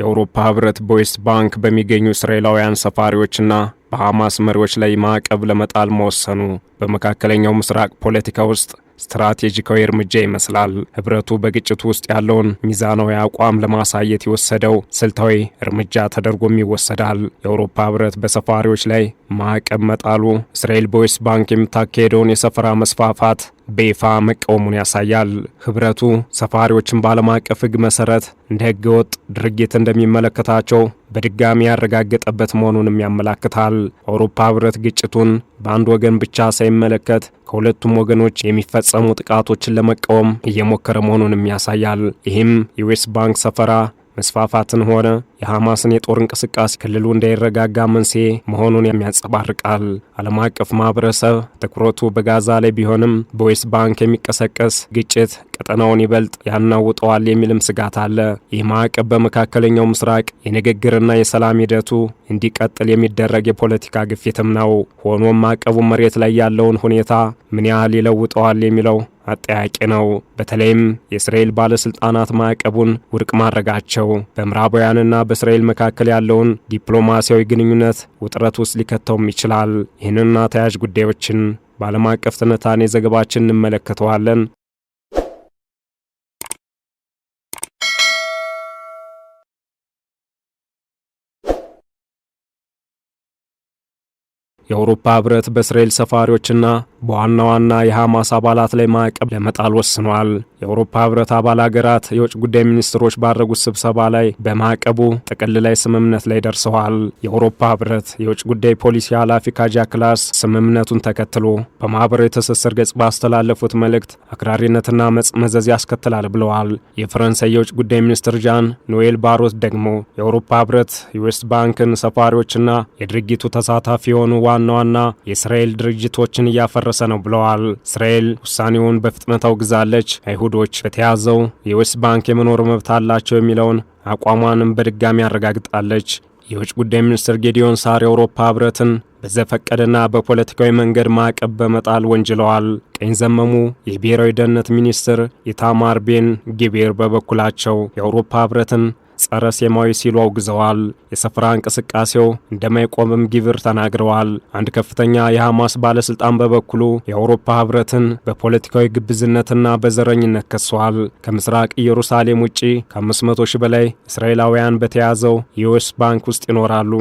የአውሮፓ ህብረት በዌስት ባንክ በሚገኙ እስራኤላውያን ሰፋሪዎችና በሐማስ መሪዎች ላይ ማዕቀብ ለመጣል መወሰኑ በመካከለኛው ምስራቅ ፖለቲካ ውስጥ ስትራቴጂካዊ እርምጃ ይመስላል። ህብረቱ በግጭቱ ውስጥ ያለውን ሚዛናዊ አቋም ለማሳየት የወሰደው ስልታዊ እርምጃ ተደርጎም ይወሰዳል። የአውሮፓ ህብረት በሰፋሪዎች ላይ ማዕቀብ መጣሉ እስራኤል በዌስት ባንክ የምታካሄደውን የሰፈራ መስፋፋት በይፋ መቃወሙን ያሳያል። ህብረቱ ሰፋሪዎችን በዓለም አቀፍ ህግ መሰረት እንደ ህገወጥ ድርጊት እንደሚመለከታቸው በድጋሚ ያረጋገጠበት መሆኑንም ያመላክታል። አውሮፓ ህብረት ግጭቱን በአንድ ወገን ብቻ ሳይመለከት ከሁለቱም ወገኖች የሚፈጸሙ ጥቃቶችን ለመቃወም እየሞከረ መሆኑንም ያሳያል። ይህም የዌስት ባንክ ሰፈራ መስፋፋትን ሆነ የሐማስን የጦር እንቅስቃሴ ክልሉ እንዳይረጋጋ መንስኤ መሆኑን የሚያንጸባርቃል። ዓለም አቀፍ ማህበረሰብ ትኩረቱ በጋዛ ላይ ቢሆንም በዌስት ባንክ የሚቀሰቀስ ግጭት ቀጠናውን ይበልጥ ያናውጠዋል የሚልም ስጋት አለ። ይህ ማዕቀብ በመካከለኛው ምስራቅ የንግግርና የሰላም ሂደቱ እንዲቀጥል የሚደረግ የፖለቲካ ግፊትም ነው። ሆኖም ማዕቀቡ መሬት ላይ ያለውን ሁኔታ ምን ያህል ይለውጠዋል የሚለው አጠያቂ ነው። በተለይም የእስራኤል ባለስልጣናት ማዕቀቡን ውድቅ ማድረጋቸው በምዕራባውያንና በእስራኤል መካከል ያለውን ዲፕሎማሲያዊ ግንኙነት ውጥረት ውስጥ ሊከተውም ይችላል። ይህንና ተያያዥ ጉዳዮችን በዓለም አቀፍ ትንታኔ ዘገባችን እንመለከተዋለን። የአውሮፓ ህብረት በእስራኤል ሰፋሪዎችና በዋና ዋና የሐማስ አባላት ላይ ማዕቀብ ለመጣል ወስኗል። የአውሮፓ ህብረት አባል ሀገራት የውጭ ጉዳይ ሚኒስትሮች ባደረጉት ስብሰባ ላይ በማዕቀቡ ጥቅል ላይ ስምምነት ላይ ደርሰዋል። የአውሮፓ ህብረት የውጭ ጉዳይ ፖሊሲ ኃላፊ ካጃ ክላስ ስምምነቱን ተከትሎ በማህበራዊ ትስስር ገጽ ባስተላለፉት መልእክት አክራሪነትና መዘዝ ያስከትላል ብለዋል። የፈረንሳይ የውጭ ጉዳይ ሚኒስትር ዣን ኖኤል ባሮት ደግሞ የአውሮፓ ህብረት የዌስት ባንክን ሰፋሪዎችና የድርጊቱ ተሳታፊ የሆኑ ዋና ዋና የእስራኤል ድርጅቶችን እያፈረሰ ነው ብለዋል። እስራኤል ውሳኔውን በፍጥነት አውግዛለች። አይሁዶች በተያዘው የዌስት ባንክ የመኖር መብት አላቸው የሚለውን አቋሟንም በድጋሚ አረጋግጣለች። የውጭ ጉዳይ ሚኒስትር ጌዲዮን ሳር የአውሮፓ ህብረትን በዘፈቀደና በፖለቲካዊ መንገድ ማዕቀብ በመጣል ወንጅለዋል። ቀኝ ዘመሙ የብሔራዊ ደህንነት ሚኒስትር ኢታማር ቤን ጊቤር በበኩላቸው የአውሮፓ ህብረትን ጸረ ሴማዊ ሲሉ አውግዘዋል። የሰፈራ እንቅስቃሴው እንደማይቆምም ጊብር ተናግረዋል። አንድ ከፍተኛ የሐማስ ባለስልጣን በበኩሉ የአውሮፓ ህብረትን በፖለቲካዊ ግብዝነትና በዘረኝነት ከሷል። ከምስራቅ ኢየሩሳሌም ውጪ ከ500 ሺህ በላይ እስራኤላውያን በተያዘው የዌስት ባንክ ውስጥ ይኖራሉ።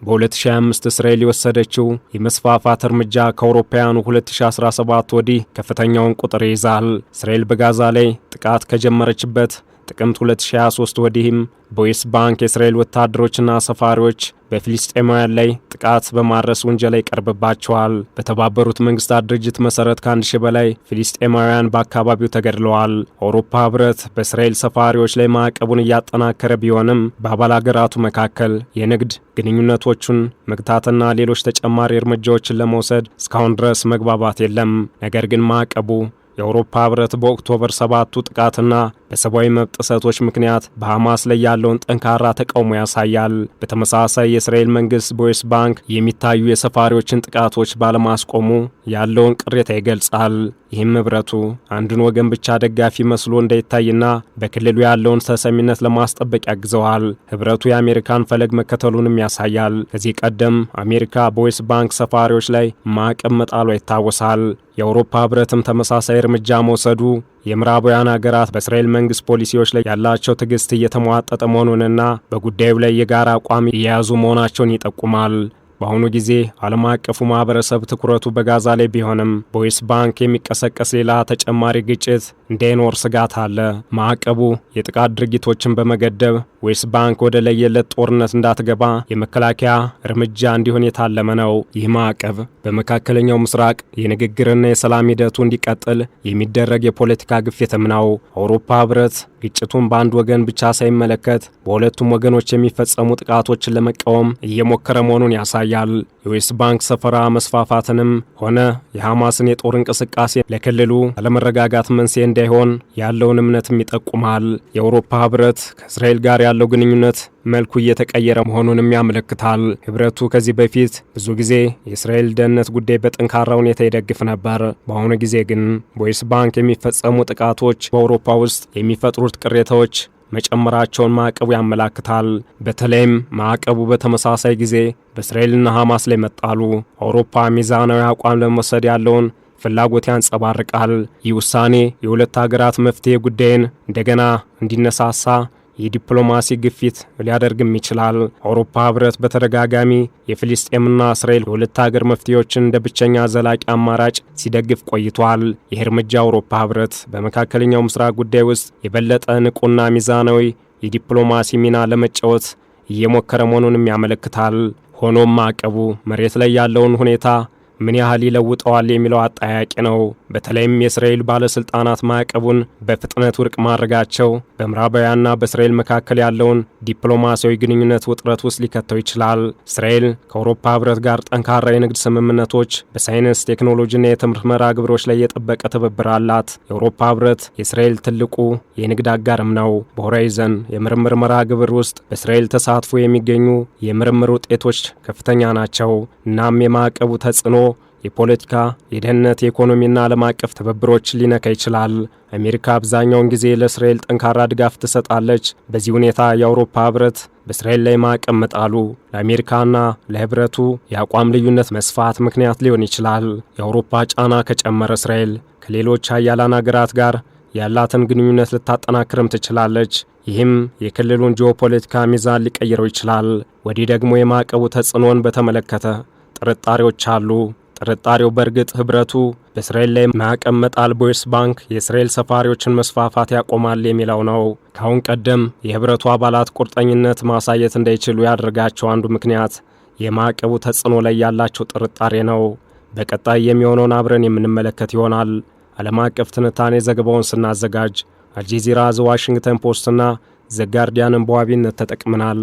በ2025 እስራኤል የወሰደችው የመስፋፋት እርምጃ ከአውሮፓውያኑ 2017 ወዲህ ከፍተኛውን ቁጥር ይይዛል። እስራኤል በጋዛ ላይ ጥቃት ከጀመረችበት ጥቅምት 2023 ወዲህም በዌስት ባንክ የእስራኤል ወታደሮችና ሰፋሪዎች በፊልስጤማውያን ላይ ጥቃት በማድረስ ውንጀላ ይቀርብባቸዋል። በተባበሩት መንግስታት ድርጅት መሰረት ከ1000 በላይ ፊልስጤማውያን በአካባቢው ተገድለዋል። አውሮፓ ህብረት በእስራኤል ሰፋሪዎች ላይ ማዕቀቡን እያጠናከረ ቢሆንም በአባል ሀገራቱ መካከል የንግድ ግንኙነቶቹን መግታትና ሌሎች ተጨማሪ እርምጃዎችን ለመውሰድ እስካሁን ድረስ መግባባት የለም። ነገር ግን ማዕቀቡ የአውሮፓ ህብረት በ October 7ቱ ጥቃትና በሰብአዊ መብት ጥሰቶች ምክንያት በሐማስ ላይ ያለውን ጠንካራ ተቃውሞ ያሳያል። በተመሳሳይ የእስራኤል መንግስት በዌስት ባንክ የሚታዩ የሰፋሪዎችን ጥቃቶች ባለማስቆሙ ያለውን ቅሬታ ይገልጻል። ይህም ህብረቱ አንድን ወገን ብቻ ደጋፊ መስሎ እንዳይታይና በክልሉ ያለውን ተሰሚነት ለማስጠበቅ ያግዘዋል። ህብረቱ የአሜሪካን ፈለግ መከተሉንም ያሳያል። ከዚህ ቀደም አሜሪካ በዌስት ባንክ ሰፋሪዎች ላይ ማዕቀብ መጣሏ ይታወሳል። የአውሮፓ ህብረትም ተመሳሳይ እርምጃ መውሰዱ የምዕራባውያን ሀገራት በእስራኤል መንግስት ፖሊሲዎች ላይ ያላቸው ትዕግስት እየተሟጠጠ መሆኑንና በጉዳዩ ላይ የጋራ አቋም እየያዙ መሆናቸውን ይጠቁማል። በአሁኑ ጊዜ ዓለም አቀፉ ማህበረሰብ ትኩረቱ በጋዛ ላይ ቢሆንም በዌስት ባንክ የሚቀሰቀስ ሌላ ተጨማሪ ግጭት እንዳይኖር ስጋት አለ። ማዕቀቡ የጥቃት ድርጊቶችን በመገደብ ዌስት ባንክ ወደ ለየለት ጦርነት እንዳትገባ የመከላከያ እርምጃ እንዲሆን የታለመ ነው። ይህ ማዕቀብ በመካከለኛው ምስራቅ የንግግርና የሰላም ሂደቱ እንዲቀጥል የሚደረግ የፖለቲካ ግፊትም ነው። አውሮፓ ህብረት ግጭቱን በአንድ ወገን ብቻ ሳይመለከት በሁለቱም ወገኖች የሚፈጸሙ ጥቃቶችን ለመቃወም እየሞከረ መሆኑን ያሳያል። የዌስት ባንክ ሰፈራ መስፋፋትንም ሆነ የሐማስን የጦር እንቅስቃሴ ለክልሉ አለመረጋጋት መንስኤ እንዳይሆን ያለውን እምነትም ይጠቁማል። የአውሮፓ ህብረት ከእስራኤል ጋር ያለው ግንኙነት መልኩ እየተቀየረ መሆኑንም ያመለክታል። ህብረቱ ከዚህ በፊት ብዙ ጊዜ የእስራኤል ደህንነት ጉዳይ በጠንካራ ሁኔታ ይደግፍ ነበር። በአሁኑ ጊዜ ግን በዌስት ባንክ የሚፈጸሙ ጥቃቶች በአውሮፓ ውስጥ የሚፈጥሩት ቅሬታዎች መጨመራቸውን ማዕቀቡ ያመላክታል። በተለይም ማዕቀቡ በተመሳሳይ ጊዜ በእስራኤልና ሐማስ ላይ መጣሉ አውሮፓ ሚዛናዊ አቋም ለመውሰድ ያለውን ፍላጎት ያንጸባርቃል። ይህ ውሳኔ የሁለት ሀገራት መፍትሔ ጉዳይን እንደገና እንዲነሳሳ የዲፕሎማሲ ግፊት ሊያደርግም ይችላል። አውሮፓ ህብረት በተደጋጋሚ የፍልስጤምና እስራኤል የሁለት ሀገር መፍትሄዎችን እንደ ብቸኛ ዘላቂ አማራጭ ሲደግፍ ቆይቷል። ይህ እርምጃ አውሮፓ ህብረት በመካከለኛው ምስራቅ ጉዳይ ውስጥ የበለጠ ንቁና ሚዛናዊ የዲፕሎማሲ ሚና ለመጫወት እየሞከረ መሆኑንም ያመለክታል። ሆኖም ማዕቀቡ መሬት ላይ ያለውን ሁኔታ ምን ያህል ይለውጠዋል የሚለው አጠያያቂ ነው። በተለይም የእስራኤል ባለስልጣናት ማዕቀቡን በፍጥነት ውድቅ ማድረጋቸው በምዕራባውያንና በእስራኤል መካከል ያለውን ዲፕሎማሲያዊ ግንኙነት ውጥረት ውስጥ ሊከተው ይችላል። እስራኤል ከአውሮፓ ህብረት ጋር ጠንካራ የንግድ ስምምነቶች፣ በሳይንስ፣ ቴክኖሎጂና የትምህርት መርሃ ግብሮች ላይ የጠበቀ ትብብር አላት። የአውሮፓ ህብረት የእስራኤል ትልቁ የንግድ አጋርም ነው። በሆራይዘን የምርምር መርሃ ግብር ውስጥ በእስራኤል ተሳትፎ የሚገኙ የምርምር ውጤቶች ከፍተኛ ናቸው። እናም የማዕቀቡ ተጽዕኖ የፖለቲካ፣ የደህንነት፣ የኢኮኖሚና ዓለም አቀፍ ትብብሮችን ሊነካ ይችላል። አሜሪካ አብዛኛውን ጊዜ ለእስራኤል ጠንካራ ድጋፍ ትሰጣለች። በዚህ ሁኔታ የአውሮፓ ህብረት በእስራኤል ላይ ማዕቀብ መጣሉ ለአሜሪካና ለህብረቱ የአቋም ልዩነት መስፋት ምክንያት ሊሆን ይችላል። የአውሮፓ ጫና ከጨመረ እስራኤል ከሌሎች ሀያላን ሀገራት ጋር ያላትን ግንኙነት ልታጠናክርም ትችላለች። ይህም የክልሉን ጂኦፖለቲካ ሚዛን ሊቀይረው ይችላል። ወዲህ ደግሞ የማዕቀቡ ተጽዕኖን በተመለከተ ጥርጣሬዎች አሉ። ጥርጣሬው በእርግጥ ህብረቱ በእስራኤል ላይ ማዕቀብ መጣል በዌስት ባንክ የእስራኤል ሰፋሪዎችን መስፋፋት ያቆማል የሚለው ነው። ከአሁን ቀደም የህብረቱ አባላት ቁርጠኝነት ማሳየት እንዳይችሉ ያደረጋቸው አንዱ ምክንያት የማዕቀቡ ተጽዕኖ ላይ ያላቸው ጥርጣሬ ነው። በቀጣይ የሚሆነውን አብረን የምንመለከት ይሆናል። ዓለም አቀፍ ትንታኔ ዘገባውን ስናዘጋጅ አልጀዚራ፣ ዘ ዋሽንግተን ፖስትና ዘ ጋርዲያንን በዋቢነት ተጠቅመናል።